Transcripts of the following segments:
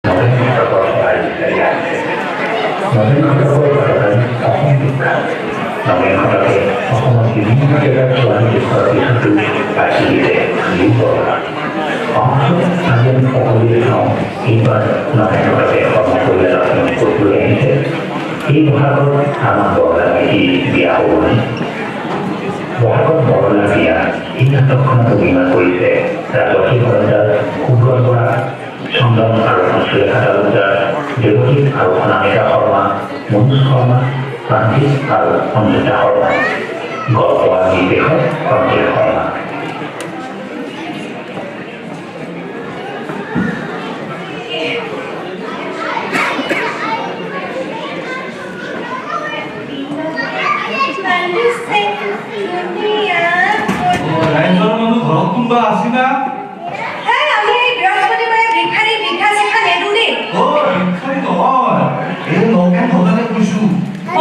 নগেন ঘটকৰ সহায় বিচাৰি আহিছে। নগেন ঘটকৰ ঘটকালি অসম বিখ্যাত। নগেন ঘটকে অসমত বিভিন্ন জেগাত ছোৱালী দেখুৱাৰ পিছতো বাকী দিছে দুয়ো বৰলা। আহকচোন, আজি আমি সকলোৱে চাওঁ এইবাৰ নগেন ঘটকে শৰ্মা পৰিয়ালক ক'ত লৈ আহিছে। এই বহাগত আমাৰ বৰলা ভাইটিৰ বিয়া হ'বনে? বহাগত বৰলা বিয়া এই নাটকখনত অভিনয় কৰিছে ৰাজৰ্ষি ভৰদ্বাজ, সুব্ৰত বৰা, চন্দন আৰু হংসলেখা তালুকদাৰ, দেৱজিৎ আৰু অনামিকা শৰ্মা, মনোজ শৰ্মা, প্ৰাণজিৎ আৰু অঞ্জিতা শৰ্মা। গল্প আৰু নিৰ্দেশক ৰঞ্জিত শৰ্মা। ৰাইজৰ মানুহ, ঘৰত কোনোবা আছে না? হেই, আমি বৃহস্পতিবাৰে ভিক্ষাৰী ভিক্ষা চিক্ষা নেদো দেই। অ, ভিক্ষাৰী নহয়, এই নগেন ভগানে কৈছো।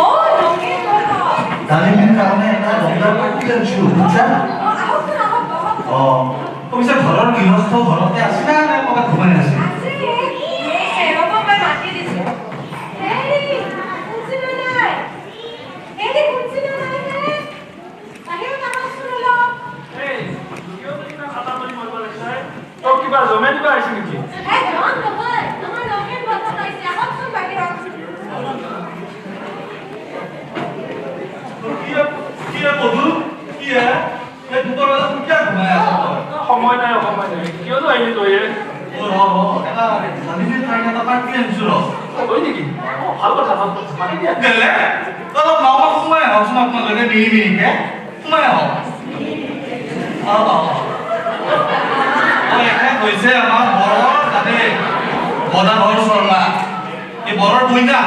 অ, নগেন ঘটক। ডালিমীৰ কাৰণে এটা ৰংগাৰ পাৰ্টি আনিছো, বুজিছা? অ, আহকচোন, আহক, বহক। অ, অৱশ্যে ঘৰৰ গৃহস্থ ঘৰতে আছে না নে ক'ৰবাত ঘুমাই আছে? আছে, এই ৰ'ব, মই মাতি দিছো। হেৰি, শুনছিনা নাই? হেৰি, শুনছিনা নাই হে? বাহিৰত আহকচোন অলপ। এই, কিয় ইমান আটাআটি কৰিব লাগিছে? তোক কিবা জমে দিবা আহিছে নেকি? হে, যম নহয়, আমাৰ নগেন ঘটক আহিছে, আহকচোন বাহিৰত। কি কি মধু, কি হে? এই দুপৰবেলা কিয় ঘুমাই আছ তই? সময় নাই, সময় নাই। কিয়নো আহিলি তই এ? অ, ৰ ৰ, এটা ডালিমীৰ কাৰণে এটা পাৰ্টি আনিছো, ৰ। হয় নেকি? অ, ভাল কথা, ভাল কথা, মাতি দিয়া। গেলে অলপ নাৱত সোমাই আহকচোন, আপোনালোকে মিহি মিহিকে সোমাই আহক। অ অ অ, এখেত হৈছে আমাৰ বৰৰ তাতে গদাধৰ শৰ্মা, এই বৰৰ বইনা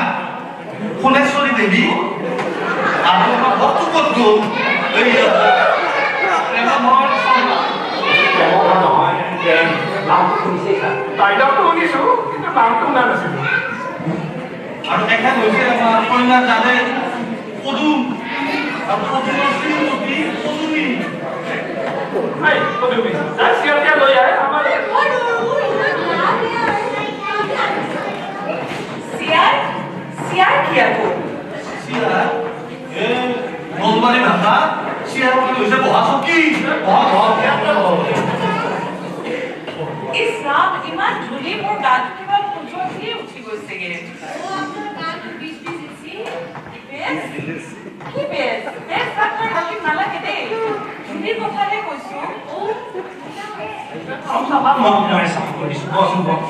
সোণেশ্বৰী দেৱী। আৰু আমাৰ বৰটো ক'ত গ'ল? এই প্ৰেমাধৰ শৰ্মা। নহয়, ডাইলগটো শুনিছো, কিন্তু নামটো শুনা নাছিলো। আৰু এখেত হৈছে আমাৰ কন্যা তাতে পদুম, আৰু পদুমৰ শ্ৰীমতী পদুমী। এই পদুমী, যা, চিয়াৰ টিয়াৰ লৈ আহে আমাৰ। মই নোৱাৰো, ইমান গা বেয়া। চিয়াৰ? চিয়াৰ কি আকৌ? চিয়াৰ এই নলবাৰী ভাষা। চিয়াৰ মানে হৈছে বহা চকী, বহা ঘৰ। ইছ ৰাম, ইমান ধূলি, মোৰ গাটো কিবা খজুৱতিয়ে উঠি গৈছেগে। অ, আপোনাৰ গাটো বিষ বিষ। বেজ? কি বেজ? বেজ ডাক্তৰ মাতিম নালাগে দেই, ধূলিৰ কথাহে কৈছো। মই চাফা কৰি দিছো, বহচোন, বহ।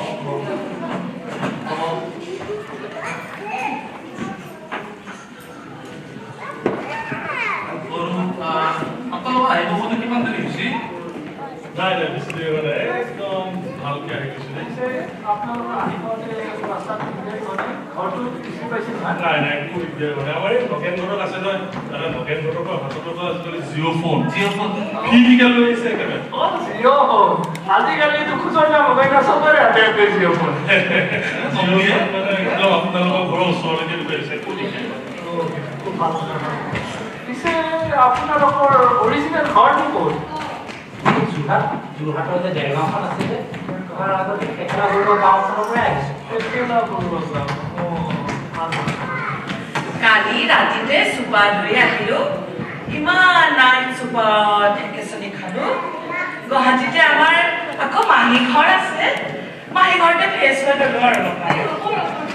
আৰু আপোনালোকৰ আহিব কওঁতে কিমান দেৰি হৈছে? নাই নাই, বেছি দেৰি হোৱা নাই, একদম ভালকে আহি গৈছো দেই। পিছে আপোনালোকৰ আহি পাওঁতে ৰাস্তাত দিগদাৰি হোৱা নাই? ঘৰটো বিচাৰি পাইছিল নহয়? নাই নাই, একো দিগদাৰ হোৱা নাই। আমাৰ এই নগেন ঘটক আছে নহয় দাদা, নগেন ঘটকৰ হাততো আজিকালি জিঅ' ফোন। জিঅ' ফোন। ফ্ৰীকে লৈ আহিছে একেবাৰে। অ, জিঅ' ফোন। আজিকালিতো খোজৰ নাম মোবাইল চবৰে হাতে হাতে জিঅ' ফোন। জিঅ' ফোন মানে একদম আপোনালোকৰ ঘৰৰ ওচৰলৈকে বিচাৰিছে, একো দিগদাৰ নাই। খুব ভাল কথা। পিছে আপোনালোকৰ অৰিজিনেল ঘৰটো ক'ত? যোৰহাট, যোৰহাটৰ যে দেৰগাঁওখন আছে যে, তাৰ আগতে থেকেৰা বৰুৱা গাঁওখনৰ পৰাই আহিছোঁ। থেকেৰা বৰুৱা গাঁও। অ, ভাল কথা। কালি ৰাতিতে চুপা ধুই আহিলো, ইমান নাইট চুপাত ঠেকেচনি খালো। গুৱাহাটীতে আমাৰ আকৌ মাহী ঘৰ আছে, মাহী ঘৰতে ফ্ৰেছ হৈ ললো আৰু অলপমান।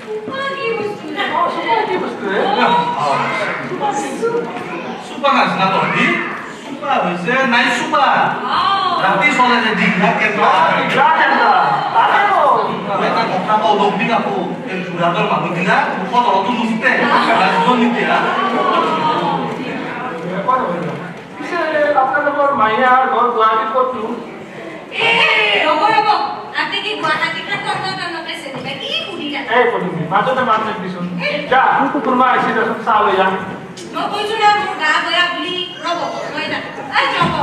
চুপা কি বস্তু? অ, চুপা কি বস্তু হে? চুপা নাজনা তহঁতি? চুপা হৈছে নাই চুপা, ৰাতি চলে যে দীঘলা কেন্দ্ৰ। দীঘলা কেন্দ্ৰ, তাকেতো। মই এটা কথা কওঁ, লগ্নি কাপোৰ এই যোৰহাটৰ মানুহগিলা মুখত অলপো নুফুটে, ৰাজ্য নিতিয়া। একো নহয় দিয়ক। পিছে আপোনালোকৰ মাহীয়াৰ ঘৰ গুৱাহাটীত ক'তনো? এই ৰ'ব ৰ'ব, আপনি কি গুৱাহাটীখন তন্ন তন্নকে চিনিবা? কি সুধি থাকে? এই পদুমী, মাজতে মাত নিদিচোন। যা, কোনোবা আহিছে, দেচোন, চাহ লৈ আহ। মই কৈছো না মোৰ গা বেয়া বুলি। ৰ'ব, মই যাম। এই যাব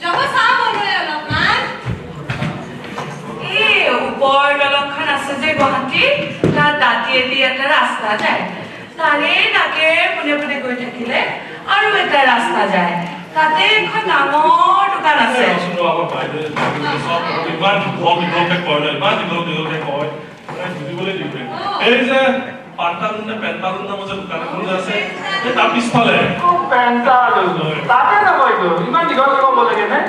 যাব, চাহ বনোৱে অলপমান। এই ওপৰ দলংখন আছে যে গুৱাহাটীৰ, তাত দাঁতিয়েদি এটা ৰাস্তা যায়, তাৰে নাকে পোনে পোনে গৈ থাকিলে আৰু এটা ৰাস্তা যায়, তাতে এখন ডাঙৰ দোকান আছে। ৰচোন, ৰ, আমাৰ বাইদেউ চব ইমান দীঘল দীঘলকে কয় ন, ইমান দীঘল দীঘলকে কয়, মানে বুজিবলৈ দিগদাৰ। এই যে পান্তালুন নে পেন্টালুন নামৰ যে দোকান এখন যে আছে, এই তাৰ পিছফালে। তাতে নহয়তো ইমান দীঘলকে ক'ব লাগে নে?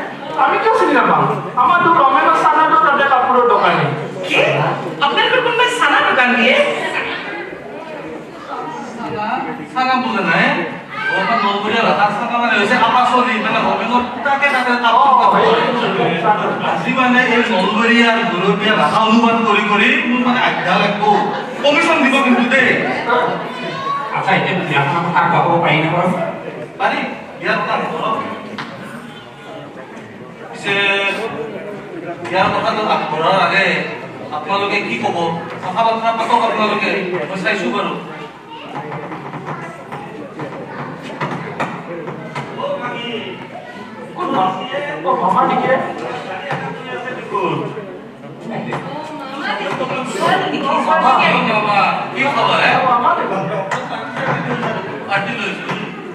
আমি কিয় চিনি নাপাম? আমাৰতো ৰমেনৰ চানাটো তাতে কাপোৰৰ দোকানী। কি, আপোনালোকৰ কোনোবাই চানা দোকান দিয়ে? চানা বুজে নাই? নলবৰীয়া ভাষা চানা মানে হৈছে আপাচলি, মানে ৰমেনৰ পুতাকে তাতে আজি মানে এই নলবৰীয়া গুৰবীয়া ভাষা অনুবাদ কৰি কৰি মোৰ মানে আধ্যা লাগব। কমিশ্যন দিব কিন্তু দেই। আচ্ছা, এতিয়া বিয়াখনৰ কথা আগবঢ়াব পাৰি নে বাৰু? পাৰি, বিয়াৰ কথা আগবঢ়াওক। পিছে বিয়াৰ কথাটো আগবঢ়াৰ আগে আপোনালোকে কি ক'ব, কথা বাতৰা পাতক আপোনালোকে, মই চাইছো বাৰু।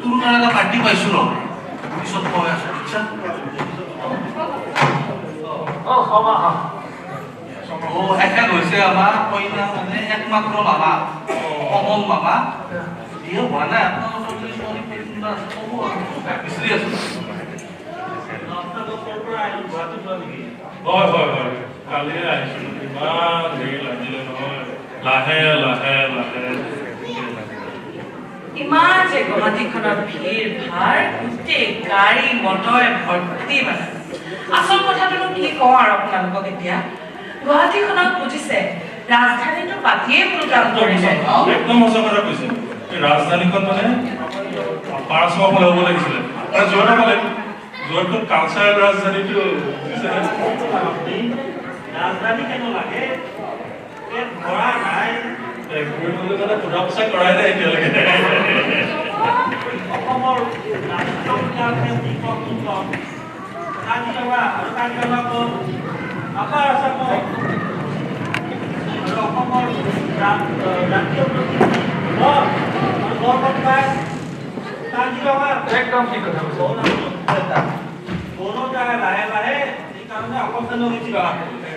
তোৰ কাৰণে এটা পাৰ্টি পাইছো ৰ, পিছত কৈ আছো। আচ্ছা, এখেত হৈছে আমাৰ কইনা মানে একমাত্ৰ মামা, কমল মামা। বিয়া হোৱা নাই। আপোনালোকৰ যদি ছোৱালী কোনোবা আছে ক'ব, বিচাৰি আছো। হয় হয় হয়, কালিয়ে আহিছিলোঁ। ইমান দেৰি লাগিলে নহয়, লাহে লাহে লাহে। ইমান যে গুৱাহাটীখনত ভিৰ ভাৰ, গোটেই গাড়ী মটৰে ভৰ্তি। মানে আচল কথাটোনো কি কওঁ আৰু আপোনালোকক, এতিয়া গুৱাহাটীখনত বুজিছে ৰাজধানীটো পাতিয়ে ভুল কাম কৰিলে। একদম সঁচা কথা কৈছে। এই ৰাজধানীখন মানে পাৰাচমা ফালে হ'ব লাগিছিলে, মানে যোৰহাটৰ ফালে। যোৰহাটখন কালচাৰেল ৰাজধানীটো বুজিছেনে? ৰাজধানী কেন লাগে? পেট ভৰা নাই। পেট ভৰিবলৈ মানে সোধা পোছা কৰাই নাই এতিয়ালৈকে। অসমৰ ৰাষ্ট্ৰীয় উদ্যান কোনখন? কাজিৰঙা। আৰু কাজিৰঙা ক'ত? আপাৰ আছামত। আৰু অসমৰ জাতীয় প্ৰতীক গড়, আৰু গড় ক'ত পায়? কাজিৰঙা। একদম ঠিক কথা কৈছে। গৌৰৱ লাহে লাহে সেইকাৰণে অসমখনো হৈছে।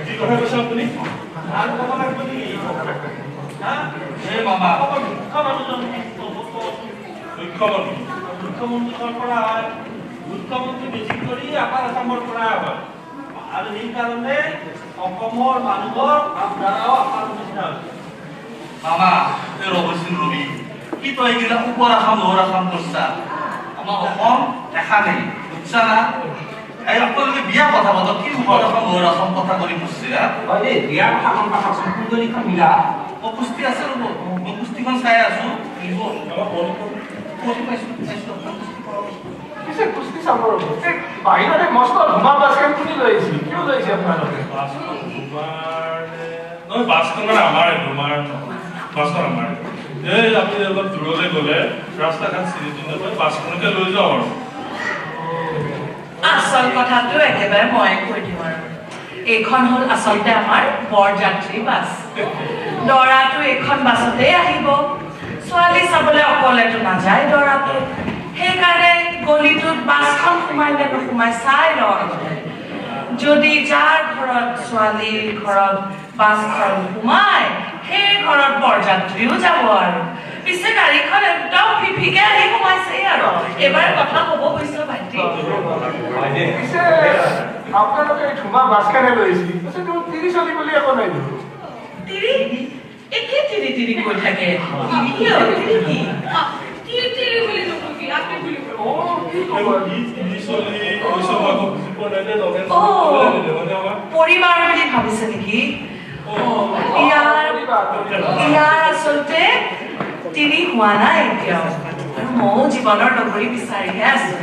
কি কথা কৈছে আপুনি? আৰু ক'ব লাগিব নেকি? হা? এই মামা, অসমৰ মুখ্য মানুহজন মুখ্যমন্ত্ৰী? মুখ্যমন্ত্ৰী ক'ৰ পৰা হয়? মুখ্যমন্ত্ৰী বেছি কৰি আপাৰ আছামৰ পৰা হয়, আৰু সেইকাৰণে অসমৰ মানুহৰ ভাৱধাৰাও আপাৰ নিচিনা হৈছে। মামা, এই ৰবচোন ৰবি, কি তই এইগিলা ওপৰ আসাম লোৱাৰ আসাম কৰছা? আমাৰ অসম এখানেই, বুজছা না? এই আপোনালোকে বিয়া কথা পাতক, কি ওপৰ আসাম লোৱাৰ আসাম কথা কৰি বুজছে? হয় দেই, বিয়াৰ কথাখন পাতকচোন, কুণ্ডলীখন মিলা। মই কুস্তি আছে ৰ'ব, মই কুস্তিখন চাই আছো। পাইছো পাইছো। পিছে কুস্তি চাব ৰ'ব, এই বাহিৰতে মস্ত ধুমা বাছখন কোনে লৈ আহিছিল? কিয় লৈ আহিছে আপোনালোকে? বাছখন ধুমাৰ নহয়, বাছখন মানে আমাৰে, ধুমাৰ নহয়, বাছখন আমাৰে। এই আমি অলপ দূৰলৈ গ'লে ৰাস্তা ঘাট চিনি তিনি নাপায়, বাছখনকে লৈ যাওঁ আৰু। আচল কথাটো একেবাৰে ময়ে কৈ দিওঁ আৰু। এইখন হ'ল আচলতে আমাৰ বৰযাত্ৰী বাছ। দৰাটো এইখন বাছতেই আহিব। ছোৱালী চাবলৈ অকলেতো নাযায় দৰাটো, সেইকাৰণে গলিটোত বাছখন সোমাই নে নোসোমাই চাই লওঁ আগতে। যদি যাৰ ঘৰত ছোৱালীৰ ঘৰত বাছখন সোমাই, সেই ঘৰত বৰযাত্ৰীও যাব আৰু। পিছে গাড়ীখন একদম ফিফিকে আহি সোমাইছেই আৰু। এইবাৰ কথা ক'ব গৈছ ভাইটি। পিছে আপোনালোকে এই ধুমা বাছখনে লৈ আহিছিল, পিছে তুমি তিৰি চলি বুলি একো নাই দেখোন। তিৰি? এই কি তিৰি তিৰি কৈ থাকে? তিৰি কি? তিৰি কি? তিৰি তিৰি বুলি নকবি, আপনি বুলি কবি। অ, কি ক'ব? তিৰি চলি কৈছ, মই আকৌ বুজি পোৱা নাই দেই। নগেন, পৰিবাৰ বুলি ভাবিছে নেকি? ইয়াৰ আচলতে তিৰি হোৱা নাই এতিয়াও, আৰু ময়ো জীৱনৰ লগৰী বিচাৰিহে আছো।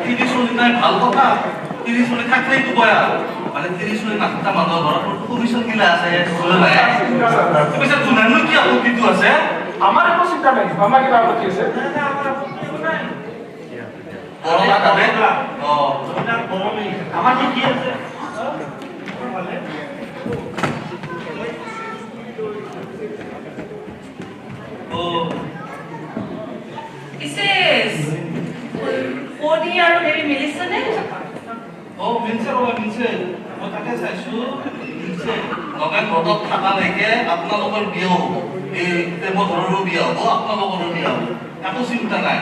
তিৰি চলি নাই, ভাল কথা। তিৰি চলি থাকলেইতো বয়া, মানে তিৰি চলি নাথকা মানুহৰ ঘৰত কমিশ্যন গিলা আছে। পিছে তোমাৰনো কি আপত্তিটো আছে? আমাৰ একো চিন্তা নাই। আমাৰ কিবা আপত্তি আছে? আমাৰ কি আছে? পিছে কণী আৰু হেৰি মিলিছেনে? অ মিলছে ৰ'বা, মিলছে। মই তাকে চাইছো, মিলছে। নগেন ঘৰত থকা নাইকে আপোনালোকৰ বিয়া হ'ব, এই প্ৰেমৰ ঘৰৰো বিয়া হ'ব, আপোনালোকৰো বিয়া হ'ব, একো চিন্তা নাই।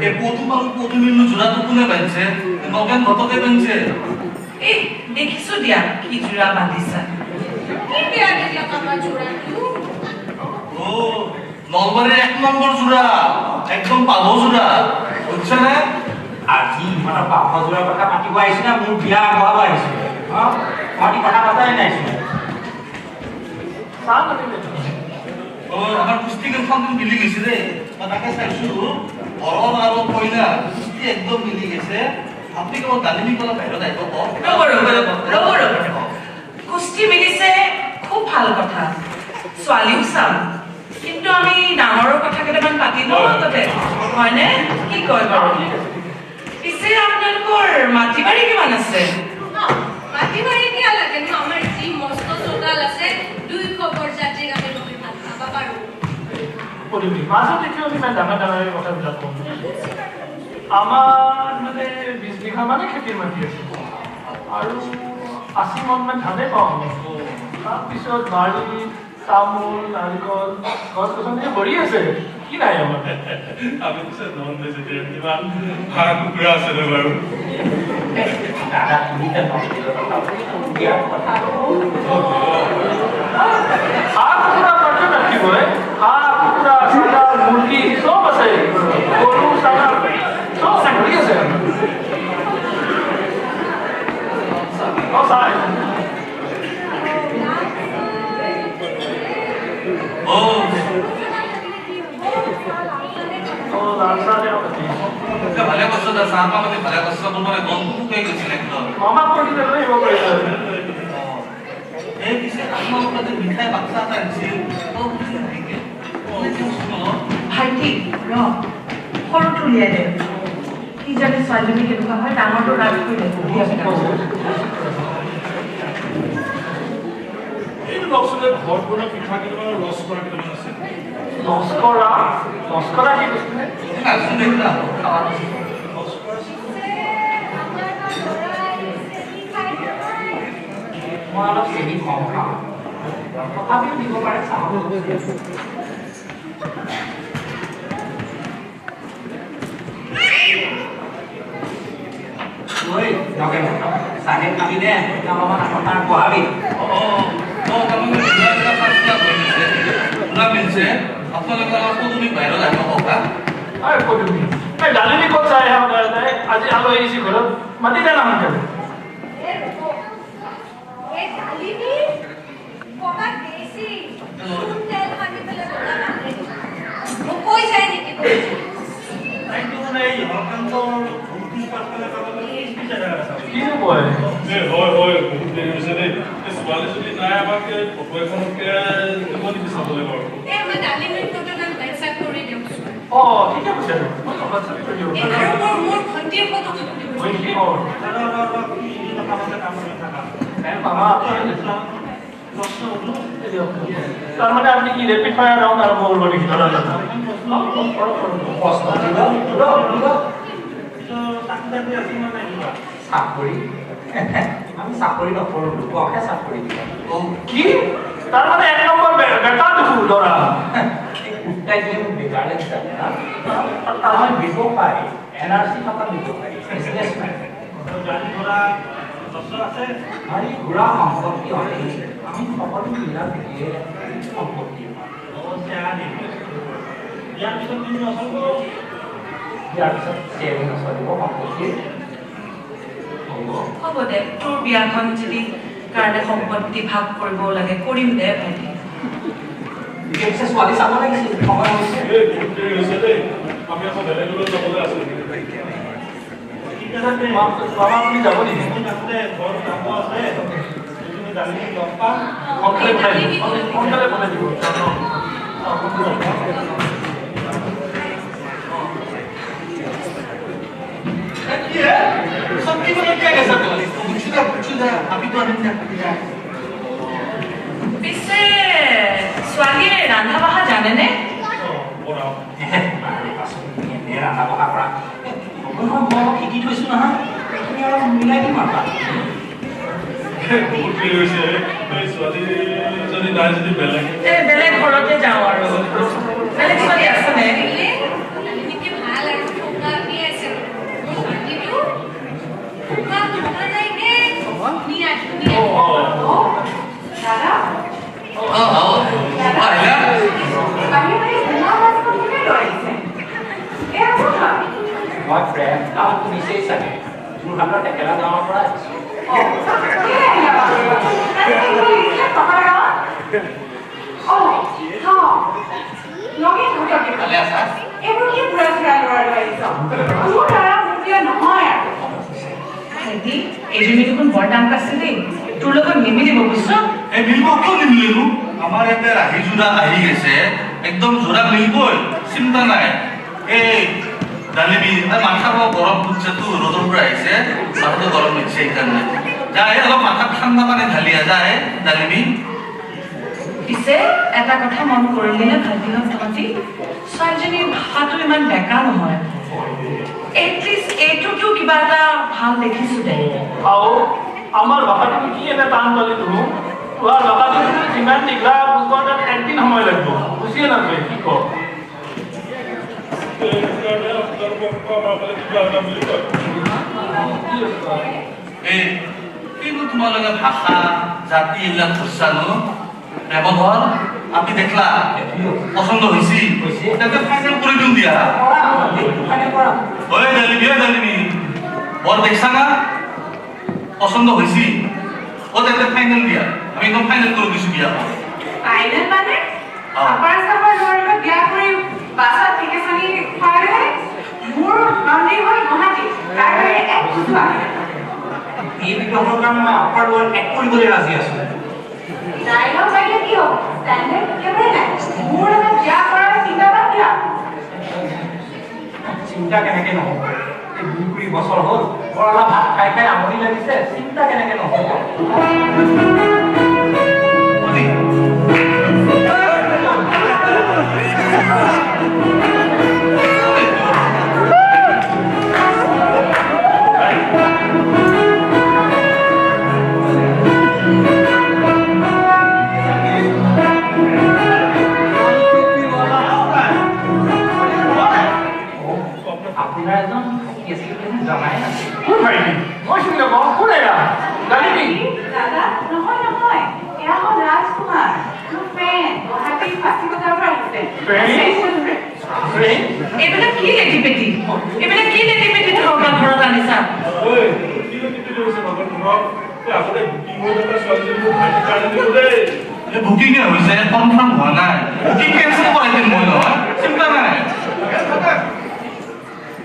এই পদুম আৰু পদুমীনো যোৰাটো কোনে বান্ধিছে? নগেন ঘৰতে বান্ধিছে। এই দেখিছো দিয়া কি যোৰা বান্ধিছা। কি বিয়া দিলাক আমাৰ যোৰাটো? অ নলবাৰীৰ 1 নম্বৰ যোৰা, একদম পাভ যোৰা, বুজিছানে? আজি ইমান পাভ যোৰাৰ কথা পাতিব আহিছো না মোৰ বিয়া আগবঢ়াব আহিছো? তহঁতি কথা পতাই নাইছো। চাহ নানিলে। অ আমাৰ কুস্তি কেইখন মিলি গৈছে দেই। মই তাকে চাইছো, বৰণ আৰু কইনা কুস্তি একদম মিলি গৈছে। আপুনি কেৱল ডালিমি কলা বাহিৰত আহিব কওক। ৰ'ব ৰ'ব ৰ'ব ৰ'ব ৰ'ব ৰ'ব, কুস্তি মিলিছে খুব ভাল কথা, ছোৱালীও চাম, কিন্তু আমি ডাঙৰৰ কথা কেইটামান পাতি লওঁ আগতে, হয়নে? কি কয় বাৰু? পিছে আপোনালোকৰ মাটি বাৰী কিমান আছে? মাটি বাৰী কিয় লাগে নো? আমাৰ যি মস্ত চোতাল আছে, 200 বৰযাত্ৰীক আমি ৰখি ভাত খাব পাৰো। পদুমি, মাজতে কিয় ইমান ডাঙৰ ডাঙৰ কথাবিলাক কম? আমাৰ মানে 20 বিঘা মানে খেতিৰ মাটি আছে আৰু 80 মোন মান ধানেই পাওঁ আমি। তাৰপিছত বাৰী, তামোল, নাৰিকল, গছ গছনি ভৰি আছে, কি নাই আমাৰ। আমি পিছে নন ভেজিটেৰিয়ান, কিবা হাঁহ কুকুৰা আছেনে বাৰু? দাদা, তুমি নন ভেজৰ কথা, বিয়াৰ কথা। হাঁহ কুকুৰা মাত্ৰ ৰাখিবই, হাঁহ কুকুৰা ছাগাল মুৰ্গী চব আছে, গৰু ছাগাল চব ভৰি আছে। অ চাই। অ অ লাল চাহ দিয়ক। ভালে কৈছ দে, চাহ পাতি ভালে কৈছ। মোৰ মানে গমটো শুকাই গৈছিল একদম। মামাক কৈ দিলে লৈ আহিব পাৰিলে। এই পিছে আপোনালোকে যে মিঠাই বাক্সা এটা আনিছিল, ভাইটি ৰ, সৰুটো উলিয়াই দে, কি জানি ছোৱালীজনী কেনেকুৱা হয়, ডাঙৰটো ৰাখি থৈ দে। এইটো লওকচোন, ঘৰত বনোৱা পিঠা কেইটামান, ৰস কৰা কেইটামান আছে। লস্কৰা? লস্কৰা কি বস্তু? নাজানো এইবিলাক খাৱা। মই অলপ চেনি কম খাওঁ, তথাপিও দিব পাৰে চাহ। ঐ নগেন, চাহে খাবি দে, অলপমান আগত বহাবি। অ তাৰমানে যোৰাবিলাক ফাৰ্ষ্ট ক্লাছ হৈ গৈছে, যোৰা মিলছে। আপোনালোকে অলপ পদুমি বাহিৰত আহিব কওক হা। ঐ পদুমি, এই ডালিমি ক'ত চাই আহে সদায়? আজি আলহী আহিছে ঘৰত, মাতি দে না সোনকালে। এই ডালিমি ক'ৰবাত গৈছি, চূণ তেল সানি পেলাই মোক কৈ যায় নেকি? তাইতো মানে এই হৰকান্তৰ ভুলটোৰ পাছফালে কিনো কয়? এই হয় হয়, বহুত দেৰি হৈছে দেই। এই ছোৱালীজনী নাই, আমাক এই ফটো এখনকে দিব নেকি চাবলৈ বাৰু? এই আমাৰ ডালিমিৰ ফটোখন হোৱাটছএপ কৰি দিয়কচোন। অ ঠিকে কৈছে, মই হোৱাটছএপ কৰি দিওঁ। এই আৰু মোৰ ভণ্টিৰ ফটোখন দিব। হয় নেকি? অ মামা, তাৰমানে আপুনি কি ৰেপিড ফায়াৰ ৰাউণ্ড আৰম্ভ কৰিব নেকি? প্ৰশ্ন দিব। চাকৰি? আমি চাকৰি নকৰোঁ, লোককহে চাকৰি দিব। কি? তাৰমানে 1 নম্বৰ বেটা দেখোন দৰা। কুত্তাই দিলে মোক বেকাৰ লাগিছে। আমাৰ ব্যৱসায়, NRC থকা ব্যৱসায়ী, বিজনেছমেন। গাড়ী ঘোঁৰা সম্পত্তি অনেক, আমি সকলো মিলা প্ৰীতিৰে সম্পত্তি। ইয়াৰ পিছত শ্বেয়াৰিং নচলিব সম্পত্তিৰ। হ'ব দে, তোৰ বিয়াখন যদি কাৰণে সম্পত্তি ভাগ কৰিব লাগে কৰিম দে ভাইটি। পিছে ছোৱালী চাব লাগিছিল, সময় হৈছে। এই বহুত দেৰি হৈছে দেই, আমি আকৌ বেলেগলৈ যাবলৈ আছে। মামা, আপুনি যাব নেকি? সোনকালে পঠাই দিব, সোনকালে পঠাই দিব। কি হে সব কি মানে কিয় গেছা তই? বুঝছো দে, বুঝছো দে, আমি তো আনিম দে, পিছে ছোৱালীয়ে ৰন্ধা বঢ়া জানেনে? বনাওঁ। এনে ৰন্ধা বঢ়া কৰা। নহয়, মই অলপ শিকি থৈছোঁ নহয়, সেইখিনি অলপ মিলাই দিম আৰু। বহুত দেৰি হৈছে। এই ছোৱালীজনী নাই যদি বেলেগ এই বেলেগ ঘৰতে যাওঁ আৰু। বেলেগ ছোৱালী আছেনে? এনেকে ভাল আৰু থকা আছে মোৰ ভাইটিটো থকা থকা নাই নে, ধুনীয়া ধুনীয়া। দাদা, অঁ, আহিলা। বাহিৰে বাহিৰে বোমা বাছখন কোনে লৈ আহিছে? এয়া কোন হয়? মই প্ৰেম, নাম শুনিছেই চাগে, যোৰহাটৰ টেকেলা গাঁৱৰ পৰা আহিছোঁ। অঁ, কেলৈ আহিলা বাৰু? তাতে থাকিব লাগিছিলে টকাৰ গাঁৱত। অঁ, অঁ, নগেন ঘটক। ভালে আছা? এইবোৰ কি বুঢ়া চুঢ়া ল'ৰা লৈ আহিছ? তোৰ দ্বাৰা মোৰ বিয়া নহয় আৰু। ভাইটি, এইজনী দেখোন বৰ দাম আছে দেই, তোৰ লগত নিমিলিব, বুজিছ? এই মিলব, কিয় নিমিলিনো? আমাৰ ইয়াতে ৰাহি যোৰা আহি গৈছে, একদম যোৰা মিলবই, চিন্তা নাই। এই ডালিবি, এই মাথা বৰ গৰম উঠছেতো, ৰ'দৰ পৰা আহিছে, মাথাটো গৰম উঠছে, সেইকাৰণে। যা, এই অলপ মাথাত ঠাণ্ডা পানী ঢালি আহ, যা। এই ডালিবি। পিছে এটা কথা মন কৰিলি নে ভাইটিহঁত তহঁতি? ছোৱালীজনীৰ ভাষাটো ইমান বেকা নহয়, এটলিষ্ট এইটোতো কিবা এটা ভাল দেখিছো দে। আও, আমাৰ ভাষাটো কি এনে টান পালি তুমি? তোমাৰ ভাষাটো যিমান দীঘলা, বুজব তাত একদিন সময় লাগিব, বুজিয়ে নাপায় কি ক। সেইকাৰণে আপোনালোকক আমাৰ ফালে কিবা এটা বুলি কয়। কি আছে? এই কিনো তোমালোকে ভাষা জাতি এইবিলাক ধৰছানো? প্ৰেমধৰ, আপনি দেখলা, পচন্দ হৈছে? হৈছে। তেন্তে ফাইনেল কৰি দিওঁ দিয়া। ফাইনেল কৰা। ঐ ডালিবি, ঐ ডালিবি, বৰ দেখছা না, পচন্দ হৈছে? অ, তেন্তে ফাইনেল দিয়া, আমি একদম ফাইনেল কৰি দিছো বিয়া। ফাইনেল মানে? অ। আপাৰ চাপাৰ ল'ৰাৰ লগত বিয়া কৰি বাছত ঠেকেচনি খোৱালে। মোৰ মন্দিৰ হ'ল গুৱাহাটী, তাৰ বাহিৰে এক খোজো আহি নাপায়। এই বিবাহৰ কাৰণে মই আপাৰ লোৱাৰ এক কৰিবলৈ ৰাজি আছো। ডাইলগ পাৰিলে কি হ'ব, ষ্টেণ্ডাৰ্ড একেবাৰে নাই। মোৰ লগত বিয়া কৰাৰ চিন্তা বাদ দিয়া। চিন্তা কেনেকে নহ'ব? এই 20 বছৰ হ'ল, বৰলা ভাত খাই খাই আমনি লাগিছে, চিন্তা কেনেকে নহ'ব? অতি। আপোনাৰ এজন ভাইটি আছিল বুলি জনাই নাছিল। কোন ভাইটি? মই চিনি নাপাওঁ, কোন এয়া? জানিবি? দাদা, নহয় নহয়, এয়া হ'ল ৰাজকুমাৰ, মোৰ ফ্ৰেণ্ড, গুৱাহাটীৰ ফাঁচী বজাৰৰ পৰা আহিছে। Friend? Special friend. Friend? এইবিলাক কি লেটি পেটি? এইবিলাক কি লেটি পেটি থকা ঘৰত আনিছা? ঐ, কি লেটি পেটি হৈছে নগৰ ঘৰত? এই আগতে বুকিং হৈ থকা ছোৱালীজনী মোৰ ভাইটিৰ কাৰণে দিওঁ দেই। এই বুকিঙে হৈছে, কনফাৰ্ম হোৱা নাই। বুকিং কেনচেল কৰাই দিম মই নহয়, চিন্তা নাই।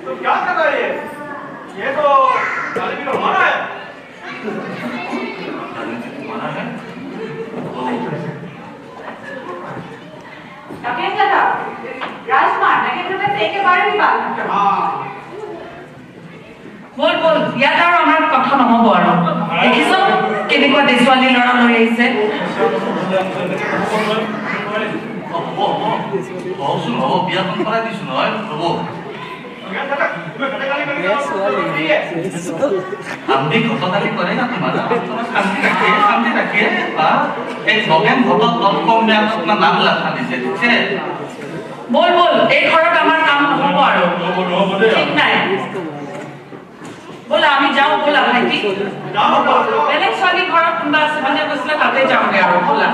तो क्या कर रहा है ये? ये तो डालिबी तो हमारा है। तुम्हारा है? नगेन दादा, राजकुमार, नगेन दादा से একেবাৰে बाल নকৰো। हाँ। ব'ল ব'ল, ইয়াত আৰু আমাৰ কথা নহ'ব আৰু। দেখিছ কেনেকুৱা দেছোৱালী ল'ৰা লৈ আহিছে? অ, হ'ব হ'ব, হওকচোন, হ'ব, বিয়াখন কৰাই দিছো নহয়, হ'ব। नगेन दादा, तुम्हें घटे गाली करने की जरूरत नहीं है। हम भी घटनाली करेगा तुम्हारा, थोड़ा शांति रखिए, शांति रखिए। हाँ, एक नगेन घटक डॉट कॉम में आप अपना नाम लिखा दीजिए, ठीक है? ব'ল ব'ল, এই ঘৰত আমাৰ কাম নহ'ব আৰু। নহ'ব, নহ'ব দেই। ঠিক নাই, ব'লা আমি যাওঁ, ব'লা ভাইটি। जाओ जाओ। বেলেগ ছোৱালী ঘৰত কোনোবা আছে মানে কৈছিলে, তাতে যাওঁগে আৰু, ব'লা।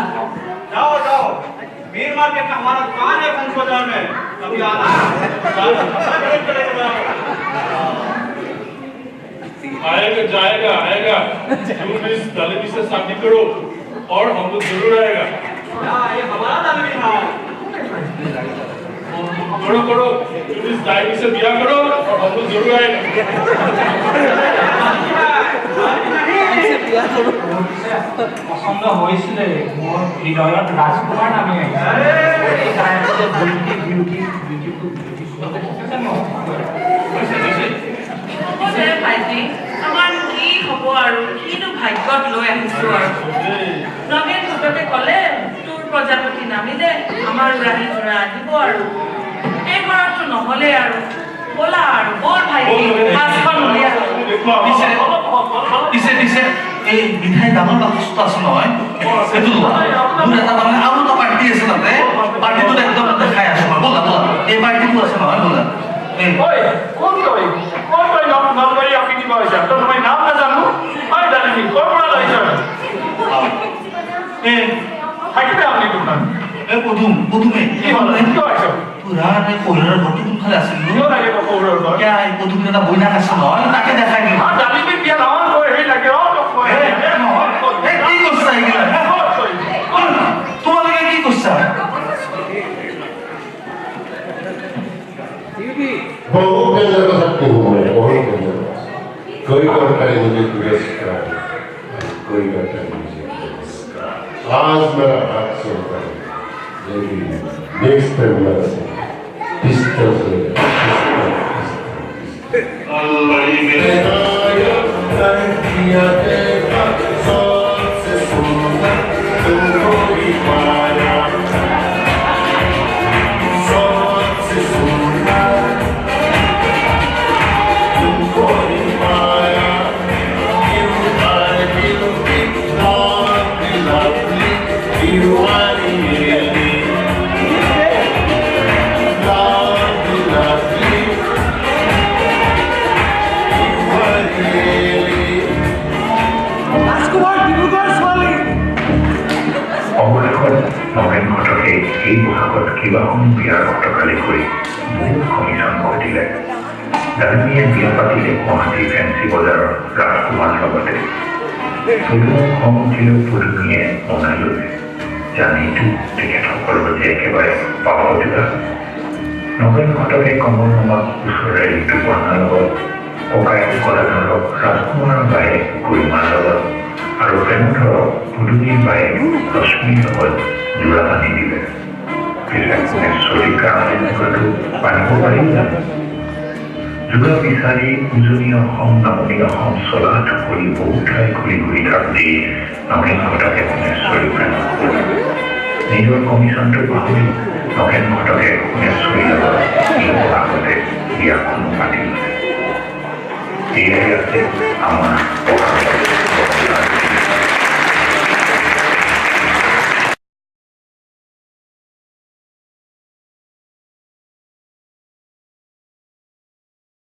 जाओ जाओ, मीर मार्केट में हमारा दुकान है, फंस बाजार में कभी आना। चलेगा। आएगा, जाएगा, आएगा। तुम इस दालिबी से शादी करो और हम लोग जरूर आएगा। ये हमारा दालबी है। करो करो, तुम इस दालिबी से ब्याह करो और हम लोग जरूर आएगा। পচন্দ হৈছিলে, মোৰ হৃদয়ত ৰাজকুমাৰ নামি আহিছে। এই গায়ক যে বিউটি বিউটি বিউটিফুল বিউটিফুল দেখিছে ন? হৈছে হৈছে। হ'ব দে ভাইটি, আমাৰ কি হ'ব আৰু, কিনো ভাগ্যত লৈ আহিছো আৰু। নগেন ঘটকে ক'লে, তোৰ প্ৰজাপতি নামিলে আমাৰ ৰাহি যোৰা আহিব আৰু। এই ঘৰততো নহ'লে আৰু। ব'লা আৰু ব'ল ভাইটি, পাঁচখন উলিয়া। পিছে পিছে পিছে এই মিঠাই ডাঙৰ বাকচটো আছে নহয়, সেইটো লোৱা। মোৰ এটা তাৰমানে আৰু এটা পাৰ্টি আছে তাতে, পাৰ্টিটোত একদম দেখাই আছো মই। ব'লা ব'লা, এই পাৰ্টিটো আছে নহয়, ব'লা। এই ঐ, কোন তই? কোন তই? নলবাৰী কিনিব আহিছা? তই মই নাম নাজানো? ঐ দালিনী, ক'ৰ পৰা লৈছ? এই থাকিবে আপুনি দোকান। এই পদুম, পদুমে। কি হ'ল? কিয় আহিছ? তোৰা এই শহুৰৰ ঘৰটো কোনফালে আছিল? কিয় লাগিব শহুৰৰ ঘৰ? কিয়, এই পদুমিৰ এটা বৈনাক আছে নহয়, তাকে দেখাই দিম। দালিনীৰ বিয়া নহয়, তই হেৰি লাগে। অ, তোক মই নহয়, এই কি কৰিছা এইগিলা? তোমালোকে কি কৰিছা? बहुत डेंजर का शक्ति हूँ मैं, बहुत डेंजर। कोई करता है मुझे तिरस्कार, कोई करता है मुझे तिरस्कार। आज मेरा हाथ चलता है, लेकिन नेक्स्ट टाइम मेरा पिस्टल चलेगा, पिस्टल, पिस्टल। सबसे सुंदर तुमको ही पाया, सबसे सुंदर तुमको ही पाया। You are beauty, lovely, lovely, you are really lovely, lovely, you are really। অৱশেষত নগেন ঘটকে এই বহাগত কেইবাখনো বিয়াৰ ঘটকালি কৰি বহুত কমিশ্যন ঘটিলে। দালিনীয়ে বিয়া পাতিলে গুৱাহাটীৰ ফেঞ্চি বজাৰৰ ৰাজকুমাৰ লগতে। চলোৱাৰ খং উঠিলেও পদুমীয়ে মনাই ল'লে। জানেইতো তেখেতসকলৰ যে একেবাৰে পাপযোৰা। নগেন ঘটকে কমল মামাক ওচৰৰে ঋতুপৰ্ণাৰ লগত, ককায়েক গদাধৰক ৰাজকুমাৰৰ বায়েক গৰিমাৰ লগত আৰু প্ৰেমধৰক পদুমীৰ বায়েক ৰশ্মিৰ লগত যোৰা বান্ধি দিলে। পিছে সোণেশ্বৰীৰ কাৰণে যোৰাটো বান্ধিব পাৰিল জানো? যোৰা বিচাৰি উজনি অসম, নামনি অসম চলাথ কৰি বহু ঠাই ঘূৰি ঘূৰি থাকোঁতেই নগেন ঘটকে সোণেশ্বৰীৰ প্ৰেমত পৰিল। নিজৰ কমিশ্যনটো পাহৰি নগেন ঘটকে সোণেশ্বৰীৰ লগত এই বহাগতে বিয়াখনো পাতি ল'লে। এয়াই আছে আমাৰ বহাগ।